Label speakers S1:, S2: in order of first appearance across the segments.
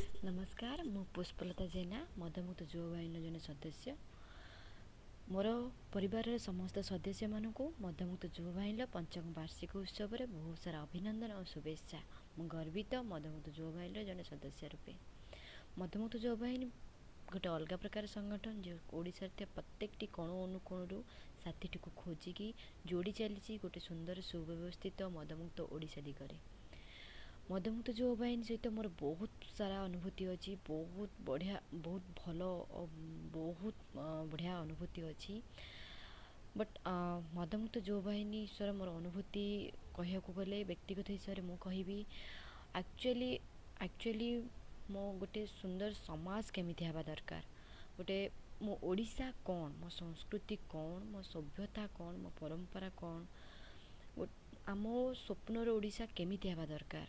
S1: ନମସ୍କାର, ମୁଁ ପୁଷ୍ପଲତା ଜେନା, ମଦମୁକ୍ତ ଯୁବବାହିନୀର ଜଣେ ସଦସ୍ୟ। ମୋର ପରିବାରର ସମସ୍ତ ସଦସ୍ୟମାନଙ୍କୁ ମଦମୁକ୍ତ ଯୁବବାହିନୀର ପଞ୍ଚମ ବାର୍ଷିକ ଉତ୍ସବରେ ବହୁତ ସାରା ଅଭିନନ୍ଦନ ଓ ଶୁଭେଚ୍ଛା। ମୁଁ ଗର୍ବିତ ମଦମୁକ୍ତ ଯୁବବାହିନୀର ଜଣେ ସଦସ୍ୟ ରୂପେ। ମଦମୁକ୍ତ ଯୁବବାହିନୀ ଗୋଟେ ଅଲଗା ପ୍ରକାର ସଂଗଠନ, ଯେଉଁ ଓଡ଼ିଶାରେ ଥିବା ପ୍ରତ୍ୟେକଟି କୋଣ ଅନୁକୋଣରୁ ସାଥିଟିକୁ ଖୋଜିକି ଯୋଡ଼ି ଚାଲିଛି ଗୋଟେ ସୁନ୍ଦର ସୁବ୍ୟବସ୍ଥିତ ମଦମୁକ୍ତ ଓଡ଼ିଶା ଦିଗରେ। ମଦମୁକ୍ତ ଯୁବବାହିନୀ ସହିତ ମୋର ବହୁତ ସାରା ଅନୁଭୂତି ଅଛି, ବହୁତ ବଢ଼ିଆ, ବହୁତ ଭଲ, ବହୁତ ବଢ଼ିଆ ଅନୁଭୂତି ଅଛି। ବଟ୍ ମଦମୁକ୍ତ ଯୁବବାହିନୀ ବିଷୟରେ ମୋର ଅନୁଭୂତି କହିବାକୁ ଗଲେ, ବ୍ୟକ୍ତିଗତ ହିସାବରେ ମୁଁ କହିବି, ଆକ୍ଚୁଆଲି ମୋ ଗୋଟେ ସୁନ୍ଦର ସମାଜ କେମିତି ହେବା ଦରକାର, ଗୋଟେ ମୋ ଓଡ଼ିଶା କ'ଣ, ମୋ ସଂସ୍କୃତି କ'ଣ, ମୋ ସଭ୍ୟତା କ'ଣ, ମୋ ପରମ୍ପରା କ'ଣ, ଆମ ସ୍ୱପ୍ନର ଓଡ଼ିଶା କେମିତି ହେବା ଦରକାର,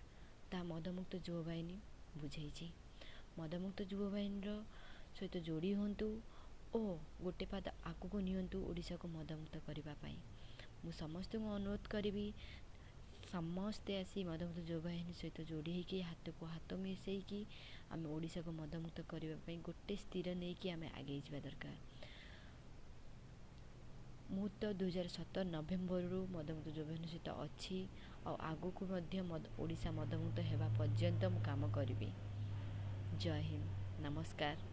S1: ତାହା ମଦମୁକ୍ତ ଯୁବବାହିନୀ ବୁଝେଇଛି। ମଦମୁକ୍ତ ଯୁବବାହିନୀର ସହିତ ଯୋଡ଼ି ହୁଅନ୍ତୁ ଓ ଗୋଟେ ପାଦ ଆଗକୁ ନିଅନ୍ତୁ ଓଡ଼ିଶାକୁ ମଦମୁକ୍ତ କରିବା ପାଇଁ। ମୁଁ ସମସ୍ତଙ୍କୁ ଅନୁରୋଧ କରିବି, ସମସ୍ତେ ଆସି ମଦମୁକ୍ତ ଯୁବବାହିନୀ ସହିତ ଯୋଡ଼ି ହେଇକି, ହାତକୁ ହାତ ମିଶାଇକି ଆମେ ଓଡ଼ିଶାକୁ ମଦମୁକ୍ତ କରିବା ପାଇଁ ଗୋଟେ ସ୍ଥିର ନେଇକି ଆମେ ଆଗେଇ ଯିବା ଦରକାର। ମୁଁ ତ 2017 ନଭେମ୍ବରରୁ ମଦମୁକ୍ତ ଯୁବବାହିନୀ ସହିତ ଅଛି, ଆଉ ଆଗକୁ ମଧ୍ୟ ଓଡ଼ିଶା ମଦମୁକ୍ତ ହେବା ପର୍ଯ୍ୟନ୍ତ ମୁଁ କାମ କରିବି। ଜୟ ହିନ୍ଦ, ନମସ୍କାର।